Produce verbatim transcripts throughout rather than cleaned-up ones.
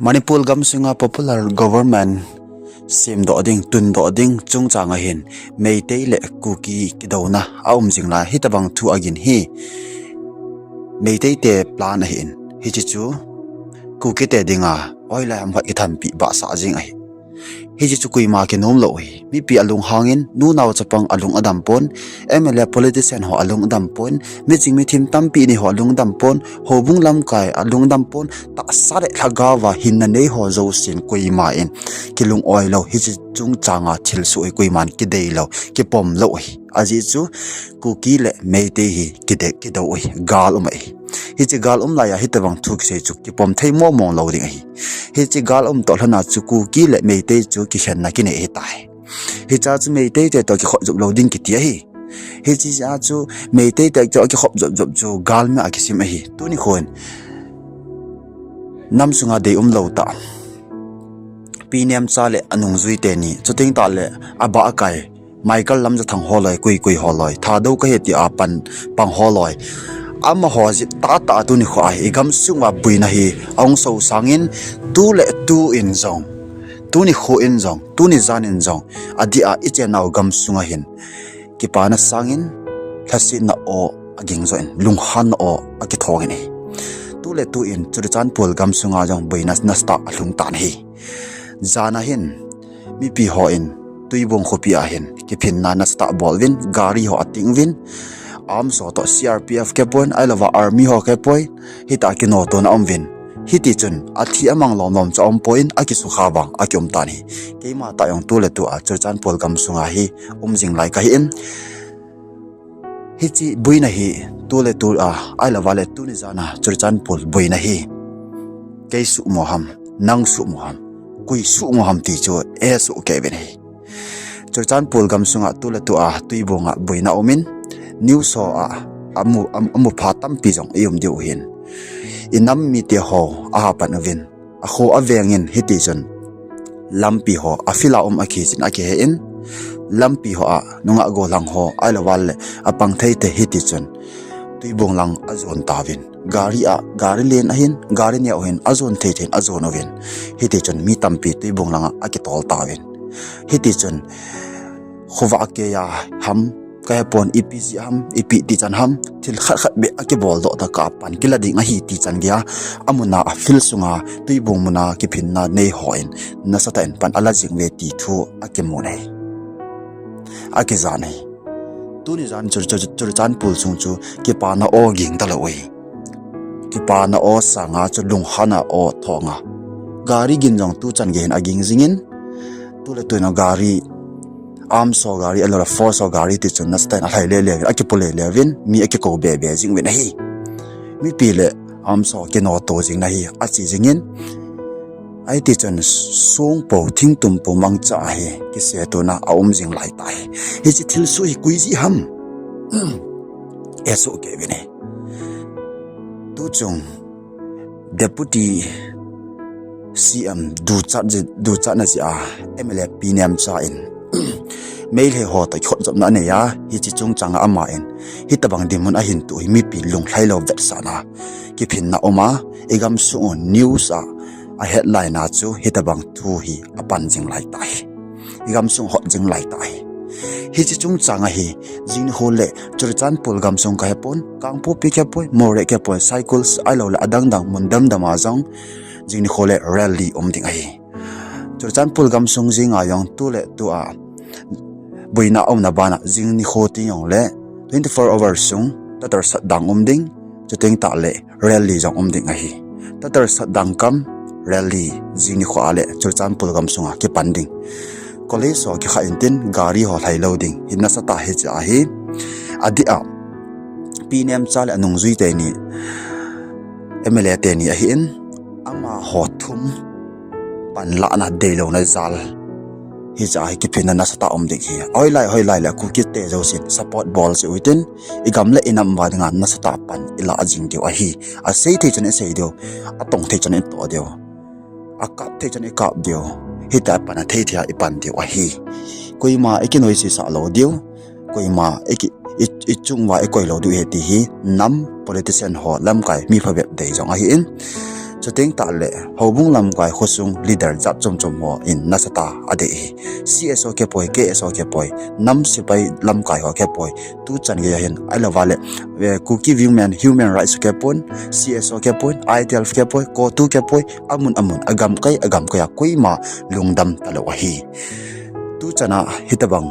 Manipur gamsunga popular government semdoh ding, tundoh ding chungchang ahin, Meitei le Kuki kidouna aum jing lai, hitobang thu agin hi Meitei te plan ahin, hiche chu Kuki te dinga hoilai ham khat kithanpi bahsah jing ahi. Hiche chu koima kinom lou ahi. Mipi alunghangin, nunao chapang alung adampon, M L A politician ho alung adampon, miching mithim tampi nei ho alung adampon, houbung lamkai alung adampon, tahsa le lhagaova hinna nei ho jousen koima in kilung-oi lou, hiche chungchanga thilsoh hi koiman kidei lou, kipom lou ahi. Ajeh chu Kuki le Meitei hi kidei, kidou ahi, gal um ahi. Hiche gal um laiya hitobang thu kisei chu kipom thei mongmong lou ding ahi. Hiche gal um toh lhona chu Kuki le Meitei chu kikhenna kinei ahitai. Hichea chu Meitei te toh kikhop jop lou ding kiti ahi. Hichea chu Meitei te toh kikhop jop jop chu galmi a kisim ahi. Tuni khon nam sunga deium lou tah Pi Nemcha le anungjui teni, chuteng tahle abah akai Michael Lamjathang holoi, Kuikui holoi, Thadou kahi tia pan pang holoi, amaho jep tahtah tuni khoa hi igamsunga boina hi ahung sosangin, tu le tu in jong, tuni kho in jong, tuni jan in jong, adeh a ichennau gamsunga hin kipana sangin, lhasetna aw agingjoh in, lunghanna aw akithongin ahi. Tu le tu in Churachandpur gamsunga jong boina nasatah alhung tan ahi. Jana hin mipi hon Tuibong khopi a hin kiphinna nasatah abol uvin, gari ho ating uvin, arms ho toh, C R P F kipon, ahilouva army ho kipon, hitah a kinotona aum uvin. Hitichun athi amang lomlom chu aumpon, akisukha vang akium tan ahi. Keima tah jong tu le tu a Churachandpur gamsunga hi um jing lai kahin, hiche boina hi tu le tu a, ahilouva le tuni jana Churachandpur boina hi kei suhmo ham, nang suhmo ham, koi suhmo ham ti chu eisoh kei uvin ahi. Churachandpur gamsunga tu le tu a Tuibonga boina aumin, news ho a amu, am, amupha tampi jong ium diu ahin, inam mite ho aha pan uvin, akho avengin hitichun lampi ho afill a um akhi jin akihe in, lampi hoa nungah gollhang ho ahilouva le apang thei thei hitichun Tuibong lang ajon tauvin, gari a, gari len ahin, gari neo hin ajon thei thei in ajon uvin, hitichun mi tampi Tuibong langa akitol tauvin, hitichun khovah a keiya ham kahepon, ipi jeh ham, ipi tichan ham, thil khat khat beh akibol doh tah a pan kila ding ahi tichan geiya, amuna afill sunga Tuibong muna kiphinna nei hon nasatah in pan ala jing uve ti thu akimun ahi, akijan ahi. Tuni jan Chur, Chur, Churachandpur sung chu kipana aw ging talou ahi. Kipana aw sanga chu lunghanna aw thonga, gari gin jong tuchan geiyin aging jingin, tu le tu in gari, arms ho gari, ahilouva force ho gari tichun nasatah in alhai lele uvin, akipu lele uvin, mi akikou bebe jing uvin ahi. Mipi le arms ho kinoto jingna hi ache jingin, ahitichun songpo, thingtumpo mangcha hi kisetona aum jing lai tai. Hiche thilsoh hi koi jeh ham eisoh kei uvin ahi. Tuchung Deputy C M duchat jeh, duchatna jeh a M L A Pi Nemcha in Meitei ho toh kikhop jopna anei a, hiche chungchanga aman hitobang dinmun ahin toh hi mipi lunglhailou vetsahna kiphinna aum a, igamsung u news a, a headline a chu hitobang thu hi apan jing lai tai. Igamsung hot jing lai tai. Hiche chungchanga hi jing nikho le Churachandpur gamsung kahepon, Kangpokpi kahepon, Moreh kahepon, Saikul ahilouleh adang dang mun dam dam a jong jing nikho le rally um ding ahi. Churachandpur gamsung jenga jong tu le tu a boina umna bana jing nikho teng jongle twenty four hours sung total shutdown um ding, chuteng tahle rally jong um ding ahi. Total shutdown cum rally jing nikho a le Churachandpur gamsunga kipan ding. College ho kikha intin, gari ho lhailou ding. Hi nasatah hiche ahi. Adeh a Pi Nemcha le anungjui teni, M L A teni ahin, amaho thum panlahna deilouna jal hiche ahi, kiphinna nasatah um ding ahi. Hoilai hoilai le Kuki te jousen support bol cheh uhitin, igam le inam uva dinga nasatah pan ilah jing diu ahi. Asei thei chan isei diu, atong thei chan itoh diu, akap thei chan ikap diu, hitia pan athei thei a ipan diu ahi. Koima ikinoise sah lou diu, koima iki, i, ichung uva ikoi lou diu ahi ti hi nam politician ho lamkai mi phabep dei jong ahin, Chuteng tahle, houbung lamkai khosung leader jat chom chom ho in nasatah a adei ahi. C S O kepoi, K S O kepoi, nam sepai lamkai ho kepoi. Tuchan geiya hin, ahilouva le, eh, Kuki Women Human Rights kepon, C S O kepon, I T L F kepoi, CoTU kepoi, amun amun, agamkai, agamkai a koima lungdam talou ahi. Tuchan a hitobang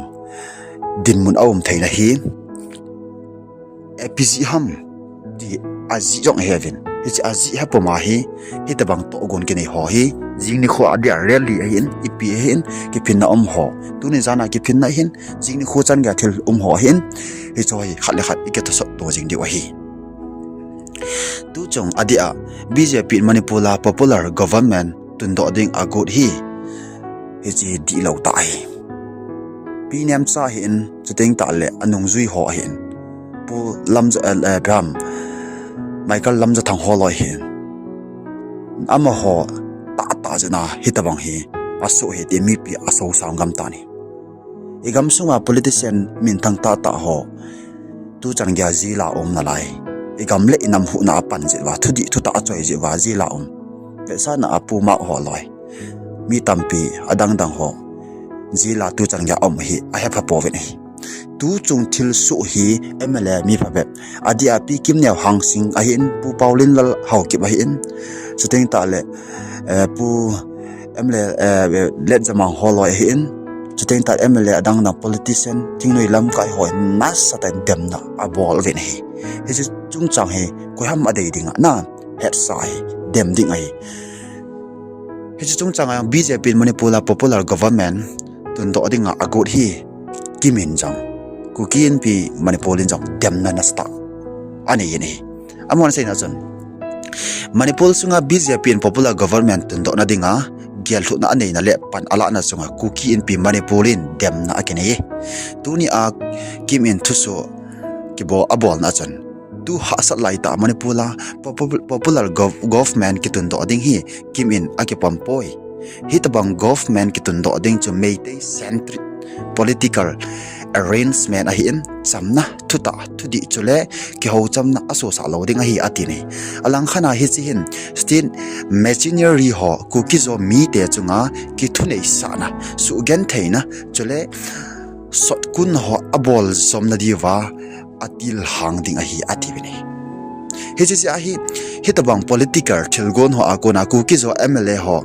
dinmun aum theina hi, ipi jeh ham ti ajeh jong aheuvin. Hiche ajeh hepum a hi, hitobang tohgon kinei ho hi, jing nikho a dia rally ahin, ipi ahin, kiphinna um ho. Tuni jan a kiphinna ahin, jing nikho chan geiya thil um ho ahin, hiche hi khat le khat ikithosot to jing diu ahi. Tuchung adia, B J P in Manipur a popular government tundoh ding agot hi, hiche dihlou tah ahi. Pi Nemcha ahin, chuteng tahle anungjui ho ahin, Pu Lamja, eh, eh, Ram, Michael Lamjathang holoi ahin, amaho tahtah jeh a hitobang hi asoh ahi ti mipi asosang gam tan ahi. Igamsunga politician minthang tahtah ho tuchan geiya jail a um nalai. Igam le inam huhna a pan jeh uva, thudih thutah achoi jeh uva jail a um, vetsahna a Pu Mark holoi, mi tampi adangdang ho jail a tuchan geiya um hi ahepha pouvin ahi. Tuchung thilsoh hi M L A mi phabep, adia Pi Kimneo Hangsing ahin, Pu Paolenlal Haokip ahin, chuteng tahle, eh, Pu M L A, eh, Letjamang holoi ahin, chuteng tah M L A adangdang politician, thingnoi lamkai ho nasatah in demna abol uvin ahi. Hiche chungchang hi koiham adei dinga na hetsa hi dem ding ahi. Hiche chungchang a B J P in Manipur a popular government tundoh dinga agot hi, KIM in jong, Kuki Inpi Manipur in jong demna nasatah anei in ahi. Amahon aseina chun, Manipur sunga B J P in popular government tundohna dinga geltohna aneina le pan alahna chunga Kuki Inpi Manipur in demna akinei e. Tunia KIM in thusoh kibol abolna chun, tu hahsat laitah Manipur a popu-, popular gov-, government kitundoh ding hi KIM in akipom poi. Hitobang government kitundoh ding chu Meitei centric political arrangement ahin, chamna, thutah, thudih chule kihouchamna asosah lou ding ahi atin ahi. Alangkhat a hiche hin state machinery ho Kuki-Zo mite chunga kithuneisahna, suhgentheina chule sotkun ho abol jomna diuva atilhang ding ahi atiuvin ahi. Hiche jeh a hi, hitobang political thilgon ho a kona Kuki-Zo M L A ho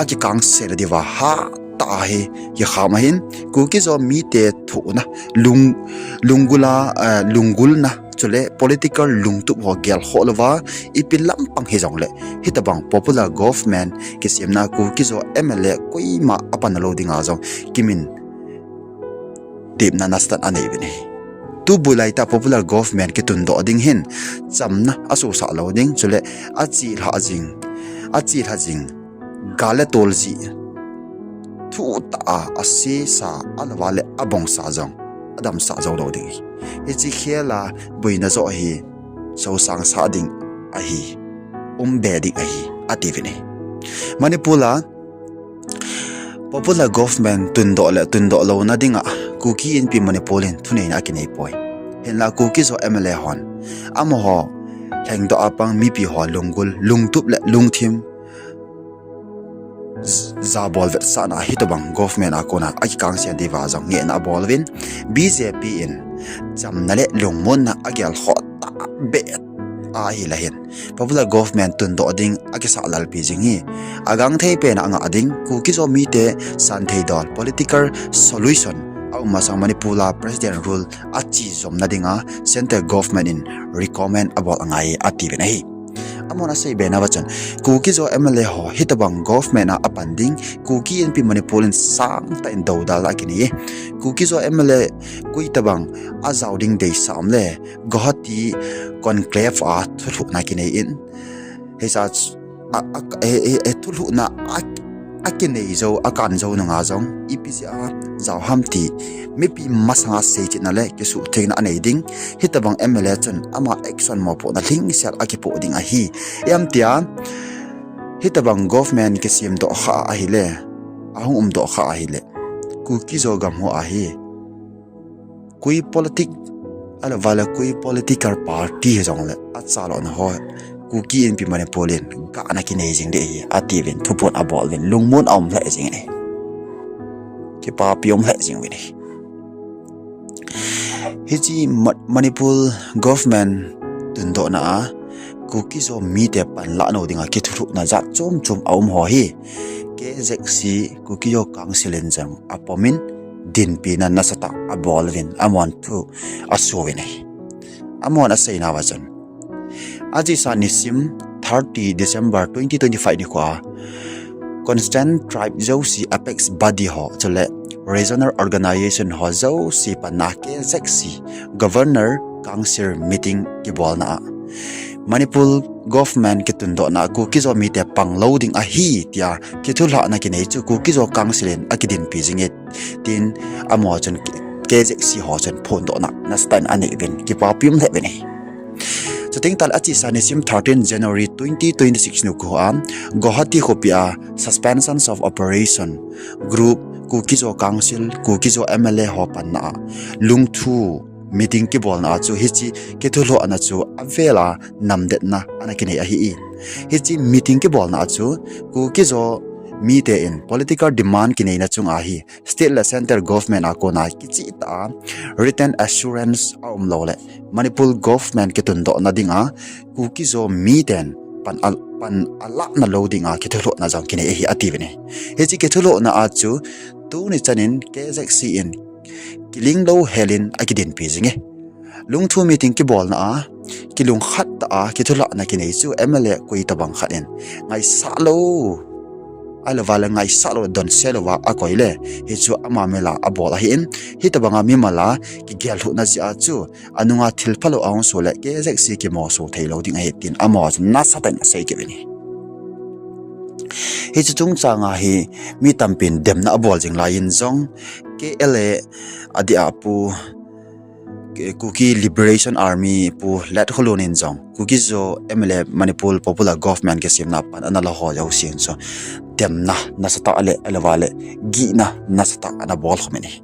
akikangse na diuva hatah a hi kikham ahin, Kuki-Zo mite thohna, lung, lunggul a, eh, lunggulna chule political lungtup ho gelkhoh louva, ipi lampang hijongle, hitobang popular government kisemna Kuki-Zo M L A koima apanna lou dinga jong KIM in tepna nasatah anei uvin ahi. Tubul laitah popular government kitundoh ding hin chamna asosah lou ding chule achelhah jing, achelhah jing, gal le tol jeh, thutah a asesa, alouva le abongsa jong adamsah jou lou ding ahi. Hiche khel a boina joh hi sosangsah ding ahi, umbe ding ahi atiuvin ahi. Manipur a popular government tundoh le tundoh louna dinga Kuki Inpi Manipur in thuneina akinei poi. Hinla Kuki-Zo M L A hon amaho lhengdoh a pang mipi ho lunggul, lungtup le lungthim j-, jabol vetsahna hitobang government a kona akikangse diuva jong ngehna abol uvin, B J P in chamna le lungmonna agelkhoh tahbeh ahile hin popular government tundoh ding akisah lalpi jing hi, agangthei pen a angah ding, Kuki-Zo mite santhei dol political solution aum masang Manipur a President rule achejomna dinga central government in recommend abol angai atiuvin ahi. Amahon aseibe nauva chun, Kuki-Zo M L A ho hitobang government a apan ding Kuki Inpi Manipur in sangtah in doudal akinei e. Kuki-Zo M L A koi tobang ajao ding deisah um le, Guwahati conclave a thulhuhna kinei in, hiche a, a, e, e, e, thulhuhna a, akinei jou, akan jou nunga jong ipi jeh a jao ham ti mipi masanga seichetna le kisuhthengna anei ding, hitobang M L A chun ama action mopohna lhingsel akipoh ding ahi. Ipi ham tia, hitobang government kisemdoh kha ahile, ahung umdoh kha ahile, Kuki-Zo gam ho a hi koi politic, alouva le koi political party hijongle achalona ho Kuki Inpi Manipur in gah ana kinei jing ding ahi, atiuvin, thuphon abol uvin, lungmon aum lheh jing in ahi. Kipapi um lheh jing uvin ahi. Hiche Ma-, Manipur government tundohna a Kuki-Zo mite panlah nou dinga kithulhuhna jat chom chom aum ho hi K Z C Kuki-Zo Council in jong apomin dinpina nasatah abol uvin, amahon thu aso uvin ahi. Amahon aseina uva chun, achesa nisim thirty December twenty twenty-five nikho a Concerned tribe jouse, apex body ho chule regional organization ho jouse panna K Z C Governor Council meeting kibolna a Manipur government kitundohna Kuki-Zo mite panglou ding ahi tia kithulhuhna kinei chu Kuki-Zo Council in akidinpi jing e, tin amaho chun K Z C ho chun phondohna nasatah in anei uvin, kipapi um lheh uvin ahi. Chuteng tah le achesa nisim thirteen January twenty twenty-six nikho a Guwahati khopi a Suspensions of Operation group, Kuki-Zo Council, Kuki-Zo M L A ho panna a lungthu meeting kibolna a chu hiche kithulhuhna chu avel a namdetna ana kinei ahi in. Hiche meeting kibolna a chu Kuki-Zo mite in political demand kineina chunga hi state le central government a kona kichehtah a written assurance aumlou le Manipur government kitundohna dinga Kuki-Zo miten pan a, pan alahna lou dinga kithulhuhna jong kinei ahi atiuvin ahi. Hiche kithulhuhna a chu tuni chanin K Z C in kilinglou helin akidinpi jing e. Lungthu meeting kibolna a kilungkhat tah a kithulhuhna kinei chu M L A koi tobang khat in ngaisah lou, ahilouva le ngaisah lou, donse louva akoi le, hichu ama mel a abol ahin, hitobanga mimal a kigellhuhna jeh a chu anunga thil phalou ahung soh le K Z C kimoso theilou ding ahi tin amaho chun nasatah in asei kit uvin ahi. Hiche chungchanga hi mi tampin demna abol jing laiyin jong K L A adeh a Pu, Kuki Liberation Army Pu Letkholun in jong Kuki-Zo M L A Manipur Popular Government kisemna pan ana la ho jousen chu demna nasatah le ahilouva le gihna nasatah ana bol khum in ahi.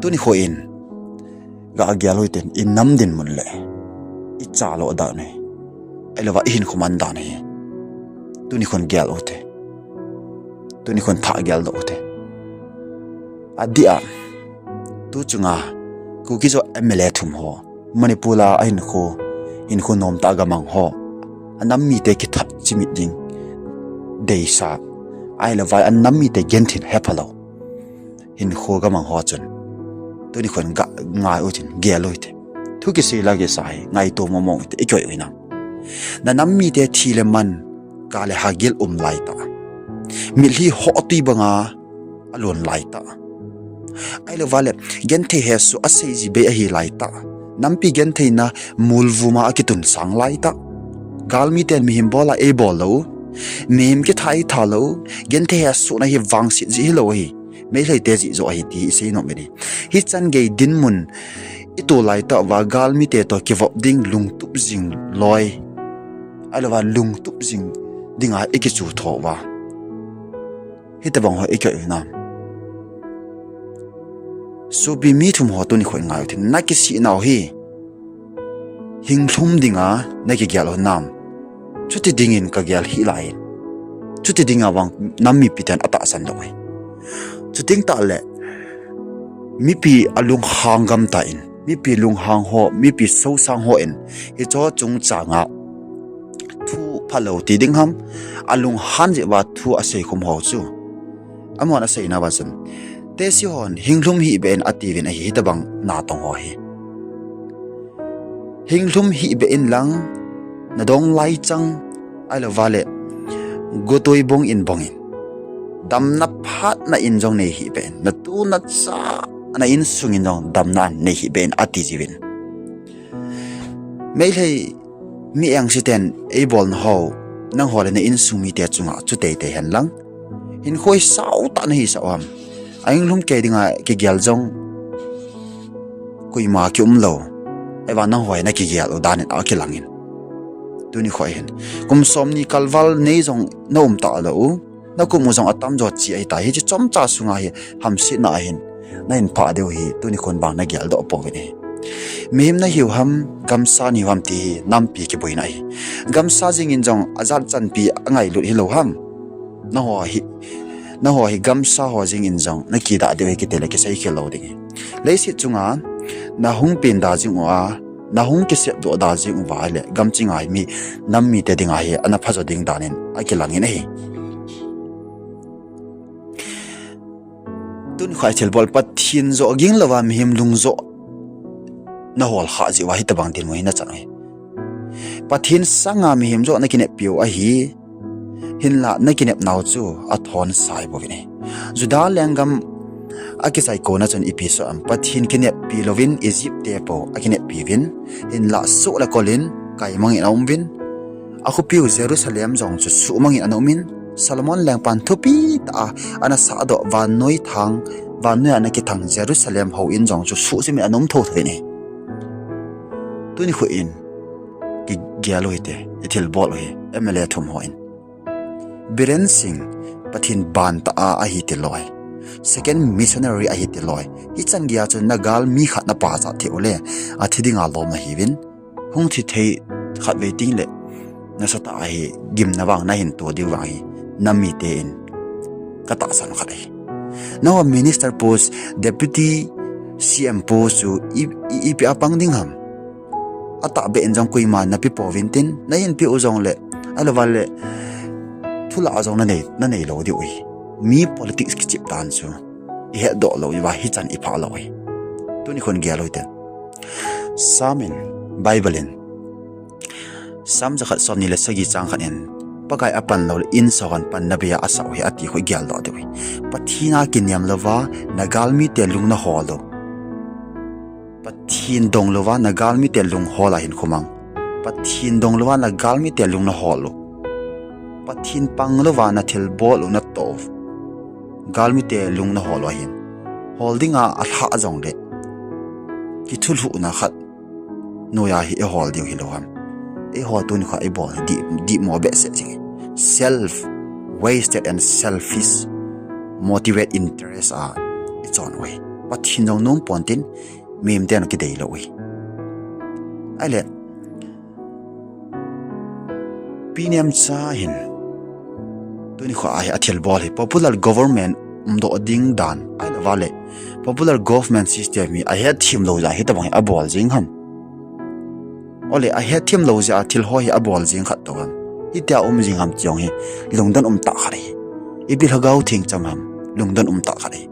Tuni nikho in gah gel u hitin, inam dinmun le ichalo dan hi, ahilouva ihinkho man dan hi tuni nikhon gel u hite. Tuni nikhon thah geldoh u hite. Adeh a tu chunga Kuki-Zo M L A thum ho, Manipur a ahinkho, hinkho nomtah gamang ho, anam mite kithap chimit ding deisah, ahilouva anam mite genthei hephalou hinkho gamang ho chun tuni nikhon gah ngai u hitin, gel u hite. Thu kisei la kisa hi ngaito momong hite, ikoi u hinam. Nanam mite thi le man, kah le hagil um laitah, mitlhi ho twi banga alon laitah, ahilouva le genthei hesoh aseiji bei ahi laitah, nampi gentheina molvum a akitunsang laitah, galmiten mihem bol a eibol lou, mihem kitha eitha lou, genthei hesohna hi vangset jeh hilou ahi, Meiteite jeh joh ahi ti isei nom uvin ahi. Hichan gei dinmun ito laitah uva galmite toh kivop ding lungtup jing loi, ahilouva lungtup jing dinga ikichu tho uva hitobang ho ikoi u hinam. Sopi mi thum ho tuni nikho in ngai u hitin, nakisih nau hi hinglhum dinga nakigel u hinam. Chuti dingin kagel hih laiyin, chuti dinga vang nam mipiten atahsan lou ahi. Chuteng tah le mipi alunghang gamtah in, mipi lunghang ho, mipi sosang ho in hicheho chungchanga thu phalou ti ding ham, alunghan jeh uva thu aseikhum ho chu, amahon aseina uva chun, Tesi hon hinglhum hihbeh in atiuvin ahi, hitobang natong ho hi. Hinglhum hihbeh in lang, nadong laichang, ahilouva le gotoi bong in bongin, damna phatna in jong nei hihbeh in, natu nacha na insung in jong damna nei hihbeh in ati jiuvin. Meitei mi engse ten eibolna ho, nangho le na insung mite chunga chu teitei hen lang, hinkho hi sao tah nahisah u ham. Ahinglhum kei dinga kigel jong koima kium lou, ahivang nangho hi nakigel u dan in akilangin, tuni nikho hin kum somni kalval nei jong naum talou u, nakum u jong atamjo che ahitai, hiche chomcha sunga hi hamsetna ahin nahin phah diu hi tuni nikhon vang nageldoh pouvin ahi. Mihem nahiu ham, gamsa nahiu ham ti hi nampi kiboina ahi. Gamsa jingin jong ajat chanpi angailut hilou ham. Naho hi, naho hi gamsa ho jingin jong nakidah diu ahi kitile kisei khel lou ding ahi. Leiset chunga nahung peng da jing uva, nahung kisepdoh da jing uva ahile, gam chinga hi mi, nam mite dinga hi ana phajo ding danin akilangin ahi. Tuni kho a thilbol, Pathen joh ging louva mihem lung joh nahol khah jeh uva hitobang dinmun hi nachan u ahi. Pathen sanga mihem joh nakineppiu ahi, hinla nakinepnau chu athon sai bouvin ahi. Juda lenggam akichaikona chun ipi soh am, Pathen kineppi louvin Egypt te pou akineppi uvin, hinla soh le kolin kaimangin aumuvin, akhopiu Jerusalem jong chu suhmangin ana umin, Solomon lengpan thupi tah a ana sahdoh vannoi thang, vannoiya ana kithang Jerusalem houin jong chu suhsimin ana um thouthou in ahi. Tuni kho in kigel u hite, ithilbol u hi, M L A thum hon. Biren Singh, Pathen bantah a ahi tilou. Second missionary ahi tilou. Hichan geiya chun nagalmi khat napachat thei ule, athi dinga lom nahiuvin. Hung thi thei khatvei tengle nasatah a hi gimna vang nahin to diu vang hi nam mite in katahsan khat ahi. Nangho minister post, deputy C M post chu i, i, ipi a pang ding ham. Atahbeh in jong koima nape pouvin tin, nahin peh u jongle, ahilouvale, thulah jong nanei, nanei lou diu ahi. Mi politics kichep dan chu ihetdoh lou uva hichan iphah lou ahi. Tuni khon gel u hite. Psalm in, Bible in, Psalm jakhat somni le sagi chang khat in, Pakai apan loule insung hon panna beiya asah u ahi ati kho igeldoh diu ahi. Pathen a kinem louva nagalmite lung nahol u, Pathen dong louva nagalmite lung hol a hin khumang. Pathen dong louva nagalmite lung nahol u, Pathen pang louva nathilbol u natoh u, galmite lung nahol u ahin, hol dinga alhah jongle, kithulhuhna khat noiya hi ihol diu hilou ham. Eiho tuni kho a ibol hi dih, dihmo behseh jing ahi. Self, wasted and selfish, motivate interest a ichon u ahi. Pathen jong nom pontin, mihem ten kidei lou u ahi. Ahile, Pi Nemcha hin tuni kho a hi athilbol hi popular government umdoh ding dan ahilouvale, popular government system hi ahetthem lou jeh a hitobang hi abol jing ham. Ole, ahetthem lou jeh a thil ho hi abol jing khat tou ham. Hitia um jing ham ti jong hi lungdon umtah khat ahi. Ipi lhagao theng cham ham, lungdon umtah khat ahi.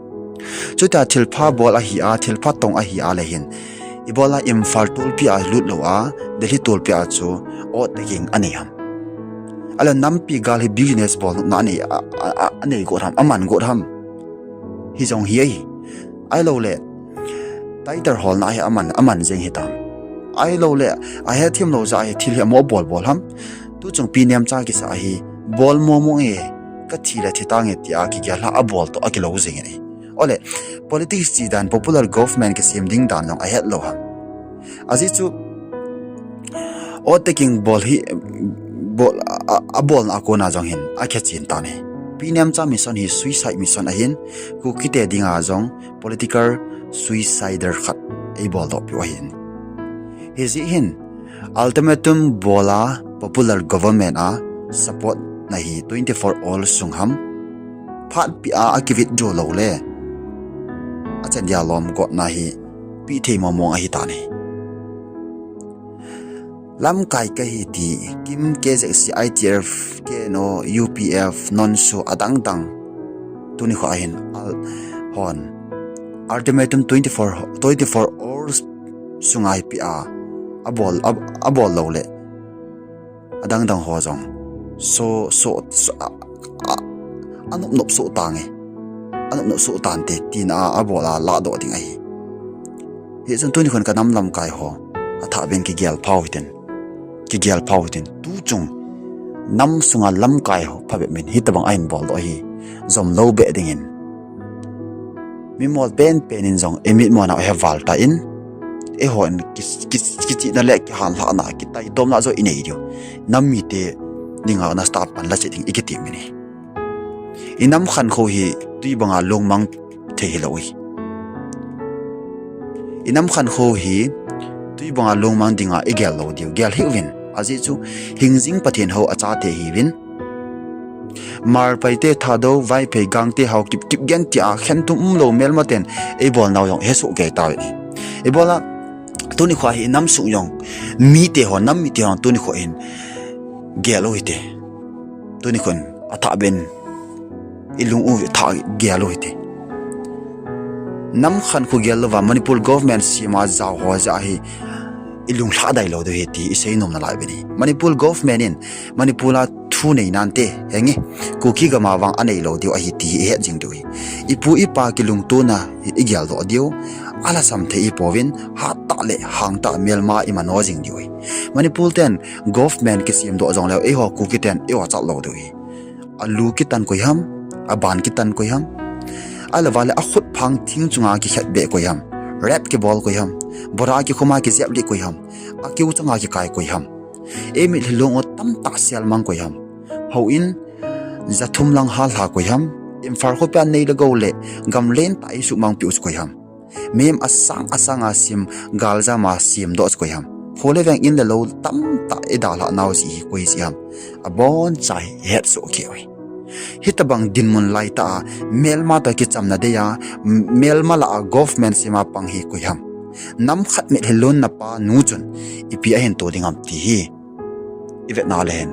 Chutia thilpha bol ahi a, thilpha tong ahi a le hin, ibola Imphal tolpi a lut lou a, Delhi tolpi a chu oath taking anei ham. Ahile nampi gal hi business bol nopna anei, a, a, a, anei got ham, aman got ham. Hijong hi ahi. Ahiloule, title holna hi aman, aman jeng hitam. Ahiloule, ahetthem lou jeh a hi thil hi amo bol bol ham. Tuchung Pi Nemcha kisa hi, bol momo nge, kathi le thi tange tia kigel lha abol toh akilou jeng in ahi. Ole, politics che dan popular government kisem ding dan jong ahetlou ham. Ajeh chu, oath taking bol hi, bol, a, a, abolna a kona jong hin akhechen tan ahi. Pi Nemcha mission hi suicide mission ahin, Kukite dinga jong political suicider khat eiboldohpiu ahin. Hijeh hin, ultimatum bola popular government a support na hi twenty-four hours sung ham, phatpeh a aki withdraw loule, achan dia lom gotna hi peh thei mong mong ahitan ahi. Lamkai kahi ti, KIM, KZC, ITF, KNO, UPF, NONSO, adang dang. Tuni kho ahin, al-, hon, ultimatum twenty-four, twenty-four hours sunga hi peh a, abol, ab-, abol loule, adang dang ho jong, so, so, so, a, a, anop nop soh tange, anop nop soh tante, tina a, abol a lahdoh ding ahi. Hichun tuni khon kanam lamkai ho, athahbeh in kigel phau hitin, kigel phau hitin, tuchung nam sunga lamkai ho phabep in hitobang ahin boldoh hi jomlou beh dingin, mimol penpen in jong imitmona u heval tan, eihon ki, ki, kichihna le kihanlhahna, kitaitomna joh inei diu, nam mite dinga nasatah a panla cheh ding ikitem in ahi. Inam khankho hi twi banga lungmang thei hilou ahi. I nam khankho hi tui banga lungmang dinga i gel lou diu, gel hih uvin. Ajeh chu hingjing Pathen hou achate ihiuvin. Hmar, Paite, Thadou, Vaiphei, Gangte, Haokip, Kipgen tia khentum umlou melmaten eibolnau jong hesoh kei tauvin ahi. Ibola tunikho hi i nam sung jong mite ho, nam mite ho tunikho hin gel u hite. Tunikho in athahbeh in i lung u thah gel u hite. Nam khankho gel louva Manipur government sema jao ho jeh hi i lunglhadai lou diu ahi ti i seinom nalai uvin ahi. Manipur government in Manipur a thu nei nante, henge, Kuki gam a vang anei lou diu ahi ti hi i het jing diu ahi. I pu i pa kilungtona i geldoh diu, alhasam thei ihipouvin, hattah le hangtah melma i mano jing diu ahi. Manipur ten government kisemdoh jongleu eiho Kuki ten i-o chat lou diu ahi. Alu kitan koi ham, aban kitan koi ham, ahilouvale akhutphang thing chunga kikhetbeh koi ham, rape kibol koi ham, bora kikhuma kijeplih koi ham, akiu changa kikai koi ham, ei mitlhi long u tamtah selmang koi ham, houin jathum lang hallha koi ham, Imphal khopia nei le gou le gam lentah eisuhmangpeh u chu koi ham, mihem asang asanga sem, galjama semdoh chu koi ham, kho le veng in le lou tamtah eidalhah nau jeh hi koi jeh ham, aboncha hi ihetsoh kei uve. Hitobang dinmun laitah a melma toh kichamna dei a, melma lah a government sema pang hi koi ham, nam khat mitlhi lonna pa nu chun ipi ahin to ding ham ti hi i vetna le hin,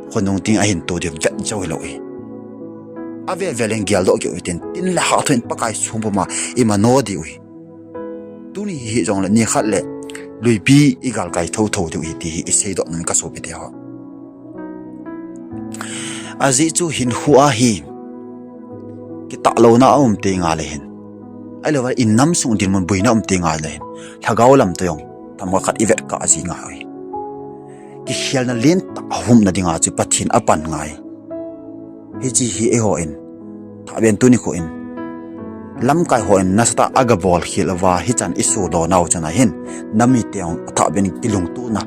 khonung ding ahin to diu vet jou hilou ahi. Avel vel in geldoh kei u hitin, tin le ha thoh in Pakai sung puma i mano diu ahi. Tuni hi jongle nikhat le luipi i galkai thouthou diu ahi ti hi i seidoh nom kasopite ho. Ajeh chu hinkho a hi kitahlouna aum tengle hin, ahilouvale i nam sung dinmun boina um tengle hin, lhagao lam toh jong themkhat khat i vetkah jing ngai uve. Kikhelna lentah humna dinga chu Pathen apan ngai. Hiche hi eihon athahbeh in tunikho in lamkai hon nasatah a gabol khel uva hichan i sodoh nau chun ahin, nam mite jong athahbeh in kilungtona,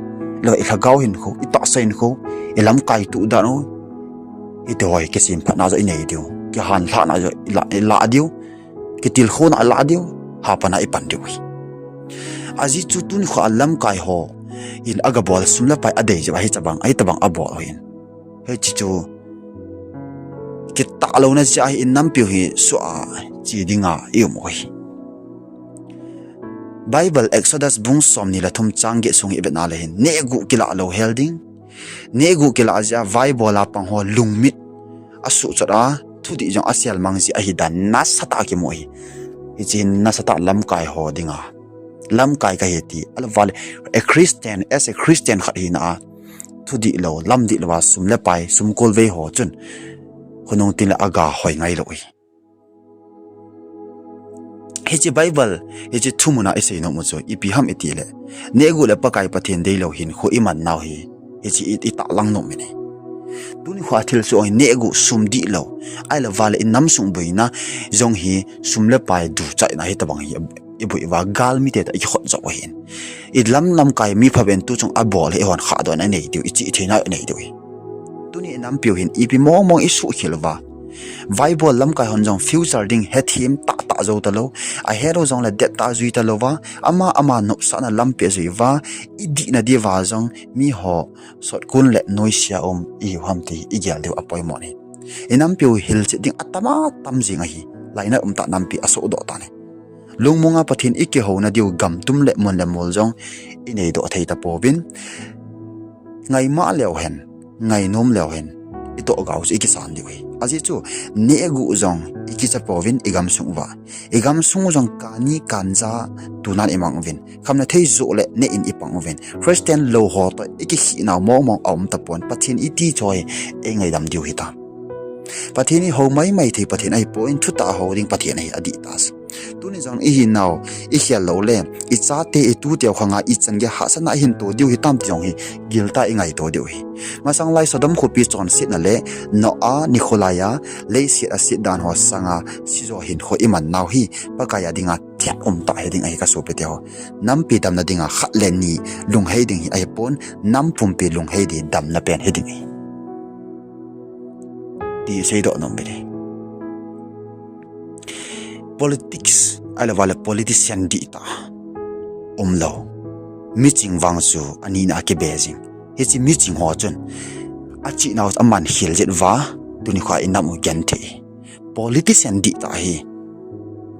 le i lhagao hinkho, i tahsa hinkho, i lamkai toh dan u, hitiho hi kisemphatna joh i nei diu, kihanlhahna joh i lah, i lah diu, kitilkhouna lah diu, hapana i pan diu ahi. Ajeh chu tunikho a lamkai hon agabol sum le pai adei jeh a hitobang, hitobang abol u ahin, hiche chu kitahlouna jeh a hi i nampiu hi soh a che dinga i um u ahi. Bible Exodus bung somni le thum chang get sung hi i vetna le hin, nehguh kilah lou hel ding, nehguh kilah jeh a vaibol a pang ho lungmit asuhchot a, thudih jong aselmang jeh ahidan nasatah a kimu ahi. Hiche nasatah lamkai ho dinga, lamkai kahi ti, ahilouvale a Christian, as a Christian khat hina a, thudih lou, lamdih lou a sum le pai, sum kolvei ho chun khonung tin le aga hoi ngailou ahi. Hiche Bible, hiche thumun a i seinom u chu ipi ham itile, nehguh le Pakai Pathen deilou hinkho i man nau hi, hiche i, i tahlang nom u ahi. Tunikho a thilsoh hi nehguh, sum dihlou, ahilouvale i namsung boina jong hi sum le pai duchaina hitobang hi i boi uva, galmite toh i kikhot joh u ahin. I lam lamkai mi phabep in tuchung abol hi eihon khahdohna i nei diu, i chihtheina i nei diu ahi. Tuni i nampiu hin ipi mongmong i suhkhel uva, vaibol lamkai hon jong future ding hethem tahtah jou talou, ahelou jongle dettah jui talouva, ama ama nopsahna lampi ajui uva, i dihna diuva jong miho sotkun le noisea um ihiu ham ti i gel diu apoimo ahi. I nampiu hilchet ding atama tam jing ahi, lainat umtah nampi asohdoh tan ahi. Lungmonga Pathen i kihouna diu gamtum le mun le mol jong i neidoh thei tapouvin, ngaimah leu hen, ngainom leu hen, i tohgao chu i kisan diu ahi. Ajeh chu nehguh jong i kicha pouvin i gamsung uva, i gamsung u jong kani kanja tunan i mang uvin, khamna thei joh le neh in i pang uvin, Christian lou ho toh i kikhihnau mongmong aum tapon, Pathen iti chu hi eingaidam diu hita. Pathen hi hou maimai thei Pathen ahipon, thutah a hou ding Pathen ahi, adihtah. Tuni jong i hinau i khel loule, i chate i tuteu khanga ichan gei hahsatna a ihin to diu hitam ti jong hi giltah a i ngaito diu ahi. Masang lai Sodom khopi chonsetna le Noah nikho laiya leiset aset dan ho sanga sijo hinkho i man nau hi Pakai a dinga thet umtah hiding ahi kasopiteho. Nampi damna dinga khat le ni lunghei ding hi ahipon, nam pumpi lunghei ding damna pen hiding ahi, ti seidoh nom u ahi. Politics, ahilouvale politician dihtah, umlou. Miching vang chu anina akibe jing. Hiche miching ho chun achihnau aman khel jeh uva, tuni khoa inam u genthei. Politician dihtah hi,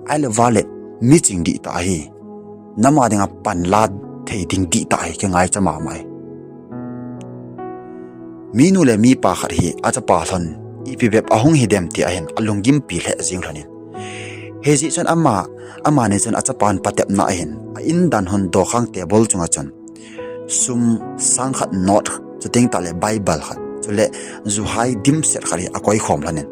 ahilouva le miching dihtah hi, nam a dinga panla thei ding dihtah hi kingaicha mama e. Minu le mipa khat hi achapa lhon ipi bep ahung hidem ti ahin alunggimpi lheh jeng lhonin. Hijeh chun ama, amani chun achapan patepna ahin, a indan lhon dokhang table chunga chun sum sang khat note, chuteng tahle Bible khat, chule juhai dimset khat hi akoikhom lhonin.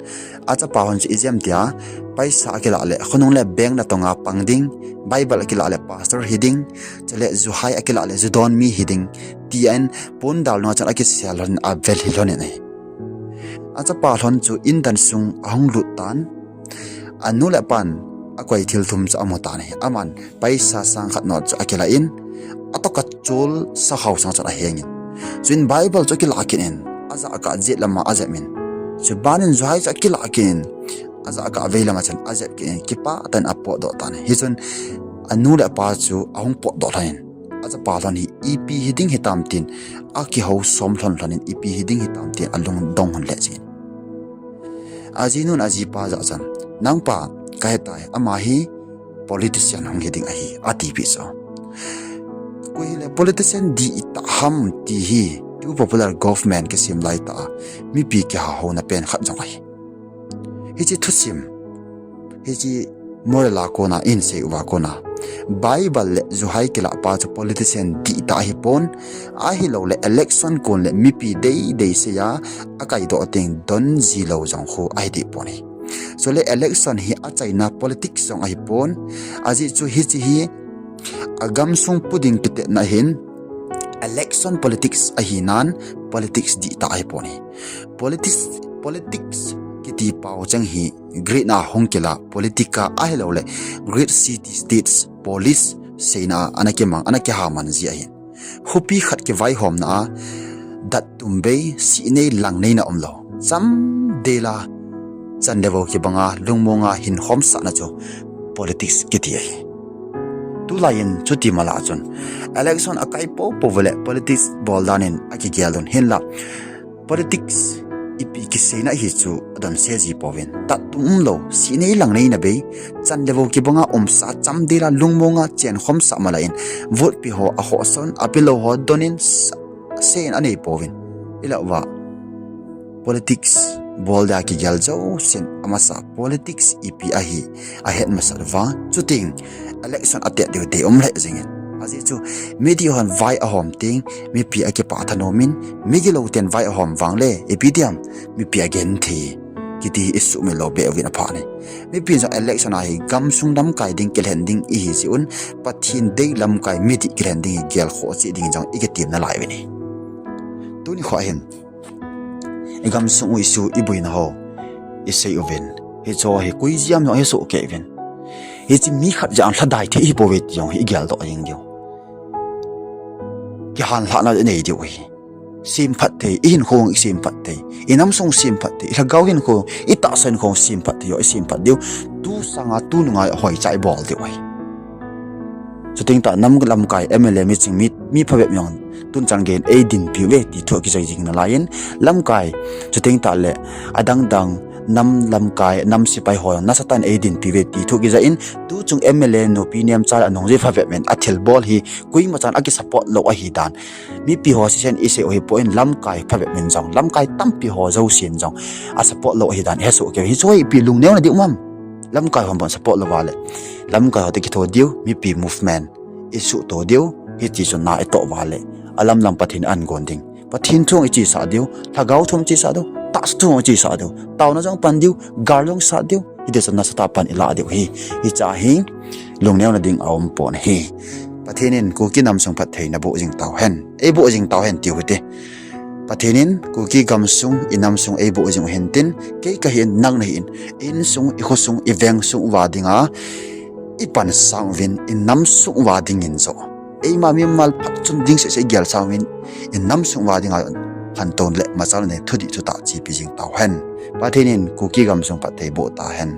Achapa lhon chu ijem tia, paisa akilah le khonung le bank natonga pang ding, Bible akilah le pastor hiding, chule juhai akilah le judon mi hiding, tin pondal nunga chun akisel lhonin avel hih lhonin ahi. Achapa lhon chu indan sung ahung lut tan, anu le apan akoi thil thum chu amu tan ahi. Aman paisa sang khat note chu akilah in, atoka chol sakhao sang chun ahengin. Chuin Bible chu akilah kit in, ajahkah jet lama ajepin. Chubanin juhai chu akilah kit in, ajahkah vei lama chun ajep kit in, kipah tah in apotdoh tan ahi. Hichun anu le apa chu ahung potdoh lhonin, achapa lhon hi ipi hiding hitam tin akihou som lhon lhonin, ipi hiding hitam tin alungdong lhon lheh jengin. Ajinun ajipa jah chun, nangpa, kahetai, ama hi politician hung hiding ahi, atipeh chu. Koi hile politician dihtah ham ti hi, tu popular government kisem laitah a mipi kihahouna pen khat jong ahi. Hiche thusim, hiche moral a kona ihin sei uva kona, Bible le juhai kilahpa chu politician dihtah ahipon, ahiloule election kon le mipi deidei seiya akaidoh teng don jilou jong khu ahidehpon ahi. Chule election hi achaina politics jong ahipon, ajeh chu hiche hi agamsung pu ding kitetna ahin, election politics ahinan, politics dihtah ahipon ahi. Politics, politics kiti pao cheng hi Greek na hung kila politica ahiloule Greek city states polis seina a ana kimang, ana kihaman ji ahin. Khopi khat kivaihomna a dattum bei, sihnei langneina umlou, chamdela chan le vo kibanga lungmonga hinkhomsahna chu politics kiti ahi. Tulaiyin chuti mala chun election akai poupou vale politics bol danin akigel un, hinla politics ipi kiseina ahi chu adonse ji pouvin. Tattum umlou, sihnei langneina bei, chan le vo kibanga umsa, chamdela lungmonga chenkhomsah mala in, vote peho akhohson, apelou ho donin, seiyin anei pouvin. Ilauva politics bol dia kigel jousen amasa politics ipi ahi ahet masat uva, chuteng election atet diu deium lheh jengin. Ajeh chu media hon vai ahom teng mipi akipah thanomin, media lou ten vai ahom vangle ipi diam, mipi agenthei kiti hi isuhmil lou beh uvin aphan ahi. Mipi jong election a hi gamsung lamkai ding kilhen ding ihi jeh un, Pathen dei lamkai midih kilhen ding hi gelkhoh cheh dingin jong ikitemna lai uvin ahi. Tuni khoa hin igamsung u, isoh u, iboina ho isei uvin, hicheho hi koi jeh ham jong hesoh kei uvin. Hiche mi khat jeh a lhadai thei hipouve ti jong hi igeldoh jeng diu. Kihanlhahna inei diu ahi. Semphat thei, ihinkho isemphat thei, inamsung semphat thei, ilhagao hinkho, itahsa hinkho semphat thei ho isemphat diu. Tu sanga tununga hoicha ibol diu ahi. Chuteng tah nam lamkai M L A miching mi, mi phabep jong tun chan geiyin eidinpi uve ti thu akijai jing nalaiyin, lamkai, chuteng tahle adangdang nam lamkai, nam sepai ho jong nasatah in eidinpi uve ti thu akijai in, tuchung M L A nupi nemcha le anungjui phabep in athilbol hi koimachan akisupport lou ahidan mipi ho sesen isei u hipon, lamkai phabep in jong, lamkai tampi ho jousen jong asupport lou ahidan ihesoh kei u hi. Hicheho hi ipi lungneona ding um am? Lamkai hon bon support louva le lamkai ho toh kitho diu, mipi movement isuhto diu, hiti chun na itoh uva le alamlam Pathen in agon ding. Pathen thu jong ichesah diu, lhagao thu jong ichesah diu, tahsa thu jong ichesah diu, taona jong pan diu, gal jong sat diu, hiti chun nasatah a pan ilah diu ahi. Hichea hi lungneona ding aumpon ahi. Pathen in Kuki namsung phatthei naboh jing tauhen, eiboh jing tauhen tiu hite. Pathen in Kuki gamsung, inamsung eiboh jing u hintin, kei kahin, nang nahin, i-insung, ikhosung, ivengsung uva dinga ipansang uvin, inamsung uva dingin joh, eima mimal phatchom ding sehseh igelsang uvin, inamsung uva dinga lhantou le machal nei thudih thutah chepi jing tauhen. Pathen in Kuki gamsung phatthei boh tahen.